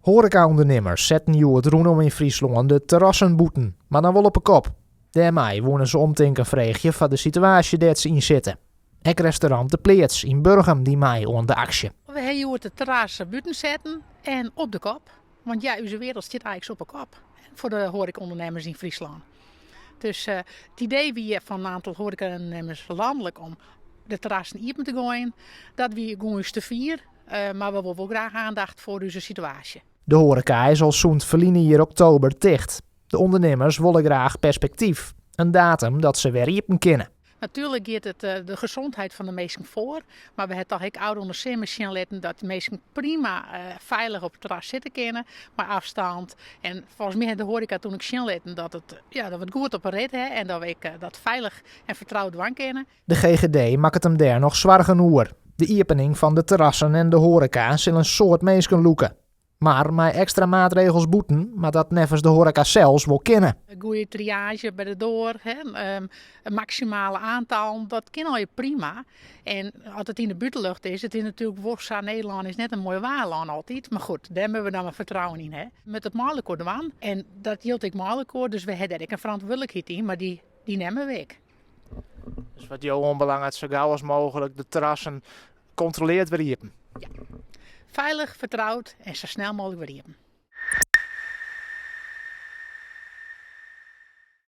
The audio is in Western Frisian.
Hoareka-ûndernimmers setten hjoed rûnom yn Fryslân de terrassen bûten, mar dan wol op 'e kop. Dêrmei woene se omtinken freegje foar de situaasje dêr't se yn sitte. Ek restaurant De Pleats yn Burgum die mei oan de aksje. We ha hjoed de terrassen bûten setten en op de kop. Want ja, ús wereld stiet eigentlik op 'e kop foar de hoareka-ûndernimmers yn Fryslân. Dus it idee wie fan in oantal hoareka-ûndernimmers lanlik om de terrassen iepen te goaien. Dat wie gewoan ús te fier, mar we wolle wol graach oandacht foar ús situaasje. De hoareka is al sûnt ferline jier oktober ticht. De ûndernimmers wolle graach perspektyf, in datum dat se wer iepen kinne. Natuerlik giet it de gezondheid fan de minsken foar, mar we ha toch ek ôfrûne simmer sjen litten dat de minsken prima feilich op it terras sitte kinne, mei afstand. En folgens my hat de hoareka toen ek sjen litten dat, it, ja, dat we it goed op 'e rit ha en dat we ek dat feilich en fertroud dwaan kinne. De GGD makket him dêr noch soargen oer. De iepening fan de terrassen en de hoareka sil in soad minsken lûke. Mar mei ekstra maatregels bûten moat dat neffens de hoareka sels wol kinne. In goede triage by de doar, hè, maksimale oantallen, dat kin allegear prima. En as it yn de bûtenlucht is, it is natuerlik wol sa, Nederlân is net in moai waarlân altyd, mar goed, dêr moatte we dan mar fertrouwen yn ha. We moatte it mei elkoar dwaan en dat jildt ek mei elkoar, dus we ha dêr ek in ferantwurdlikheid yn, mar dy, dy nimme we ek. Dus wat jo oanbelanget, sa gau as mooglik de terrassen kontroleard wer iepen? Ja. Feilich, fertroud en sa snel mooglik wer iepen.